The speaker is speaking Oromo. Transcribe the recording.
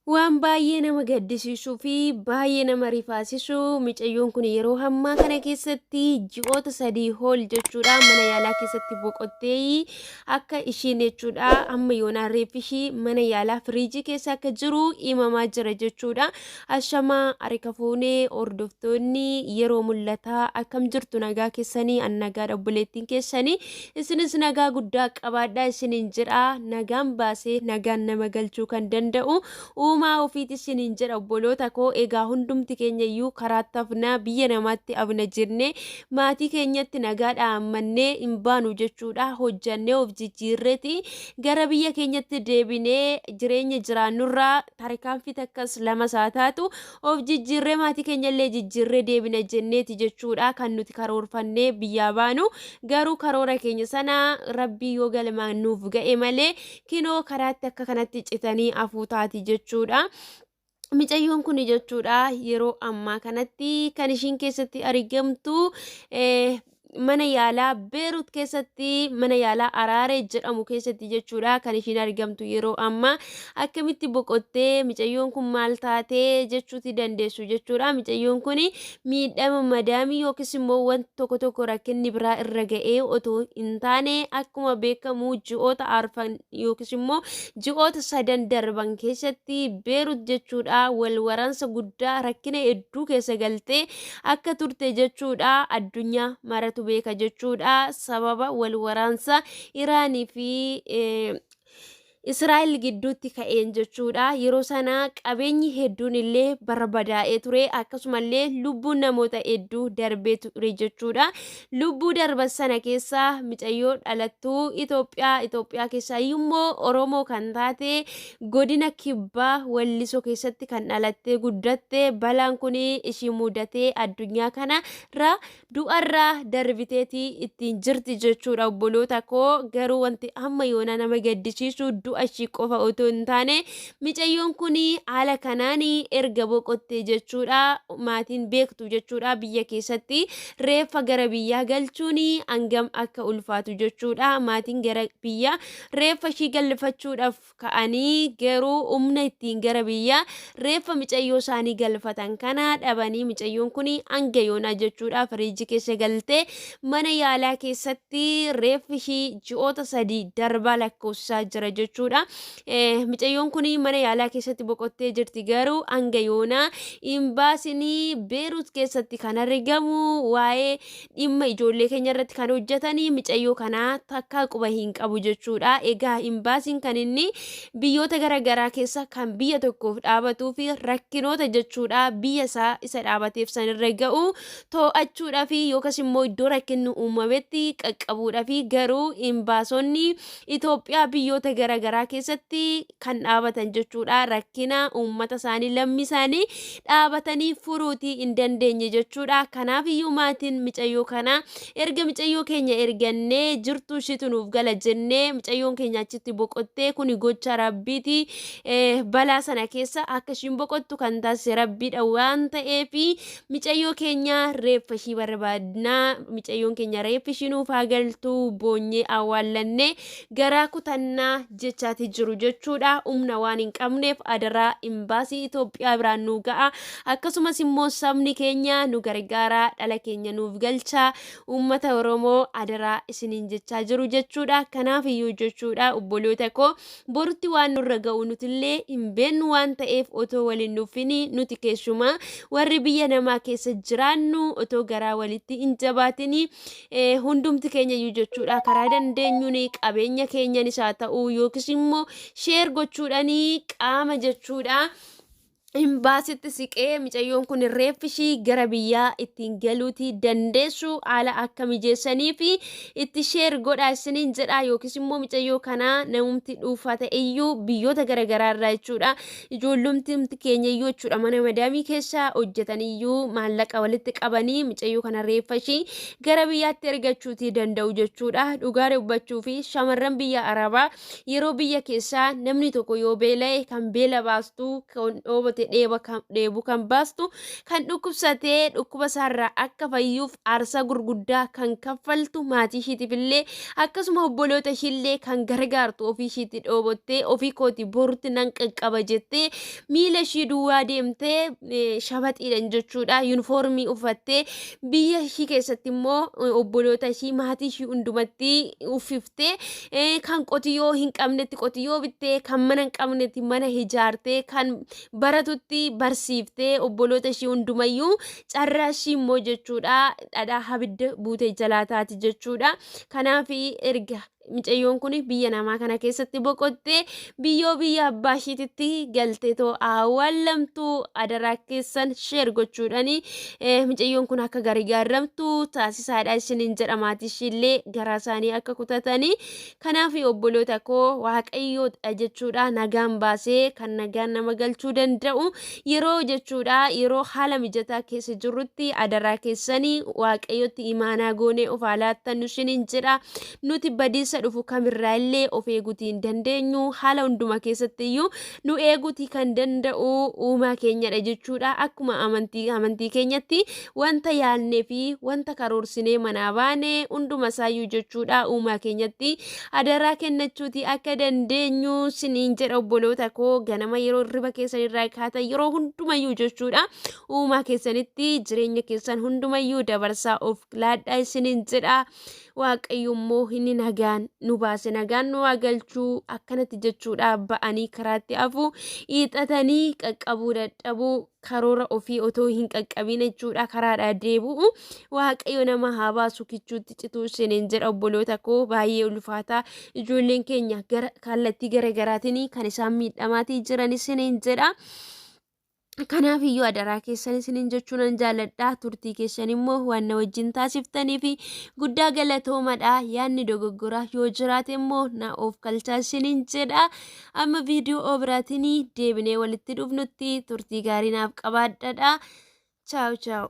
Waan baay'ee nama gaddisiisuu fi baay'ee nama rifaasisu, micayyoon kun yeroo hammaa kana keessatti ji'oota 3 ol jechuudha mana yaalaa keessatti boqottee akka ishiin jechuudha amma yoonaa reeffi ishii mana yaalaa firiijii keessa akka jiru himamaa jira jechuudha. Ashamaa harka fuunee hordoftoonni yeroo mul'ataa, akkam jirtu? Nagaa keessanii? An nagaadha, obboleettiin keessanii. Isinis nagaa guddaa qabaadhaa isiniin jedha. Nagaan baasee nagaan nama galchuu kan danda'u uumaa ofiiti isiniin jedha, obboloota koo. Egaa hundumti keenya iyyuu karaatti hafnaa, biyya namaatti hafna jennee maatii keenyatti nagaa dhaammannee hin baanu jechuudha. Hojjannee of jijjiirreeti gara biyya keenyatti deebinee jireenya jiraannurraa tarkaanfii takkas lamas haa taatu of jijjiirree, maatii keenya illee jijjiirree deebina jenneeti jechuudha kan nuti karoorfannee biyyaa baanu. Garuu karoora keenya sana Rabbii yoo galmaan nuuf ga'e malee kinoo karaatti akka kanatti citanii afuu taati jechuudha. Micayyoon kun jechuudha yeroo ammaa kanatti kan ishiin keessatti argamtu mana yaalaa Beerut keessatti, mana yaalaa Araaree jedhamu keessatti jechuudha kan ishiin argamtu yeroo ammaa. Akkamitti boqottee, micayyoon kun maal taatee jechuuti dandeessu jechuudha. Micayyoon kun miidhama madaamii yookiis immoo wanti tokko tokko rakkinni biraa irra ga'ee otoo hin taane, akkuma beekamu ji'oota arfan yookiis immoo ji'oota sadan darban keessatti Beerut jechuudha wal waraansa guddaa, rakkina hedduu keessa galtee akka turte jechuudha addunyaa maratu beeka jechuudha. Sababa wal waraansa Iraanii fi Israa'el gidduutti ka'een jechuudha. Yeroo sana qabeenyi hedduun illee barbadaa'ee ture. Akkasumallee lubbuun namoota hedduu darbee ture jechuudha. Lubbuu darban sana keessaa micayyoo dhalattuu Itoophiyaa, Itoophiyaa keessaa immoo Oromoo kan taate, godina Kibbaa Wallisoo keessatti kan dhalattee guddatte, balaan kun ishii mudatee addunyaa kana irraa du'arraa darbiteeti ittiin jirti jechuudha, obboloota koo. Garuu wanti hamma yoonaa nama gaddisiisu du'a ishii qofa otoo hin taane, micayyoon kun haala kanaan erga boqotte jechuudha maatiin beektu jechuudha biyya keessatti reeffa gara biyyaa galchuun hangam akka ulfaatu jechuudha. Maatiin gara biyya reeffa ishii galfachuudhaaf ka'anii garuu humna ittiin gara biyyaa reeffa micayyoo isaanii galfatan kana dhabanii, micayyoon kun hanga yoonaa jechuudha firiijii keessa galtee mana yaalaa keessatti reeffi ishii ji'oota 3 darbaa lakkoofsisaa jira jechuudha. Micayyoon kun mana yaalaa keessatti boqottee jirti, garuu hanga yoonaa imbaasiin Beerut keessatti kan argamu waa'ee dhimma ijoollee keenya irratti kan hojjetanii micayyoo kanaa takkaa quba hin qabu jechuudha. Egaa imbaasiin kan inni biyyoota garaagaraa keessa kan biyya tokkoof dhaabatuu fi rakkinoota jechuudha biyya isaa isa dhaabateef sanirra ga'u to'achuudhaa fi yookas immoo iddoo rakkinni uumametti qaqqabuudhaa fi, garuu imbaasonni Itoophiyaa biyyoota garaagaraa keessatti kan dhaabatan jechuudha rakkina uummata isaanii, lammii isaanii dhaabatanii furuutii hin dandeenye jechuudha. Kanaaf iyyuu maatiin micayyoo kanaa erga micayyoo keenya ergannee jirtu ishiitu nuuf gala jennee, micayyoon keenya achitti boqottee, kuni gocha Rabbiiti, balaa sana keessa akka ishiin boqottu kan taasise Rabbiidha waan ta'eef, micayyoo keenya reeffa ishii barbaadnaa, micayyoon keenya reeffi ishii nuuf haa galtu, boonyee awwaallannee garaa kutannaa jechaati jiru jechuudha. Humna waan hin qabneef adaraa imbaasii Itoophiyaa biraan nu ga'a. Akkasumas immoo sabni keenya nu gargaaraa, dhala keenya nuuf galchaa, uummata Oromoo adaraa isiniin jechaa jiru jechuudha. Kanaaf iyyuu jechuudha, obboloota koo, borutti waan nurra ga'u nutillee hin beennu waan ta'eef, otoo waliin nuffini, nuti keessumaa warri biyya namaa keessa jiraannu otoo garaa walitti hin jabaatini, hundumti keenya iyyuu jechuudha karaa dandeenyuun qabeenya keenyanis haa ta'u yookiis immoo share gochuudhaan qaama jechuudha imbaasitti siqee micayyoon kun reeffi ishii gara biyyaa ittiin galuuti dandeessu haala akka mijeessanii fi itti share godhaa isiniin jedha. Yookiis immoo micayyoo kanaa namumti dhuunfaa ta'e iyyuu biyyoota garaagaraa irraa jechuudha, ijoollumti keenya iyyuu jechuudha mana madaamii keessa hojjetan iyyuu maallaqa walitti qabanii micayyoo kana reeffa ishii gara biyyaatti ergachuuti danda'u jechuudha. Dhugaa dubbachuu fi shamarran biyya Arabaa yeroo biyya keessaa namni tokko yoo beela'e kan beela baastu, kan dhoobate dheebote dheebuu kan baastu, kan dhukkubsatee dhukkuba isaarraa akka fayyuuf aarsaa gurguddaa kan kaffaltu, maatii ishiitiif illee akkasuma obboloota ishiillee kan gargaartu, ofii ishiitti dhoobottee ofii kooti borutti nan qaqqaba jettee miila ishii duwwaa deemtee shabaxiidhan jechuudha yuunifoormii uffattee, biyya ishii keessatti immoo obboloota ishii maatii ishii hundumatti uffiftee, kan qotiyyoo hin qabnetti qotiyyoo bittee, kan mana hin qabnetti mana ijaartee, kan baratutti barsiiftee, obboloota ishii hundumayyuu carraa ishii immoo jechuudha dhadhaa habidda buute jalaa taati jechuudha. Kanaaf erga mucayyoon kun biyya namaa kana keessatti boqottee biyyoo biyya abbaa ishiititti galtee too awwaalamtu, adaraa keessan share gochuudhaani mucayyoon kun akka gargaaramtu taasisaadha isiniin jedha, maatii ishiillee garaa isaanii akka kutatanii. Kanaaf obboloota koo, Waaqayyoodha jechuudha nagaan baasee kan nagaan nama galchuu danda'u. Yeroo jechuudha yeroo haala mijataa keessa jirrutti adaraa keessanii Waaqayyotti imaanaa goonee of haa laattannu isiniin jedha. Nuti badiisa dhufu kamirraa illee of eeguutii hin dandeenyu. Haala hunduma keessatti iyyuu nu eeguutii kan danda'u uumaa keenyadha jechuudha. Akkuma amantii keenyatti wanta yaadnee fi wanta karoorsinee manaa baane hunduma isaayyuu jechuudha uumaa keenyatti adaraa kennachuutii akka dandeenyu siniin jedha. Obboloota koo, ganama yeroo hirriba keessan irraa kaatan, yeroo hundumayyuu jechuudha uumaa keessanitti jireenya keessan hundumayyuu dabarsaa of laadhaa isiniin jedha. Waaqayyo immoo inni nagaan nu baase nagaan nu haa galchuu. Akkanatti jechuudha ba'anii karaatti hafu, hiixatanii qaqqabuu dadhabuu, karoora ofii otoo hin qaqqabin jechuudha karaadhaa deebi'u, Waaqayyo nama haa baasu kichuutti cituu isiniin jedha. Obboloota koo, baay'ee ulfaataa, ijoolleen keenya gara kallattii gara garaatiin kan isaan miidhamaatii jiran isiniin jedha. Kanaaf iyyuu adaraa keessan isiniin jechuu nan jaalladha. Turtii keessan immoo waan na wajjin taasiftanii fi guddaa galatoomadha. Yaadni dogoggoraa yoo jiraate immoo na of kalchaa isiniin jedha. Amma viidiyoo biraatiin deebinee walitti dhufnutti turtii gaarii naaf qabaadhadha. Chaaw chaaw.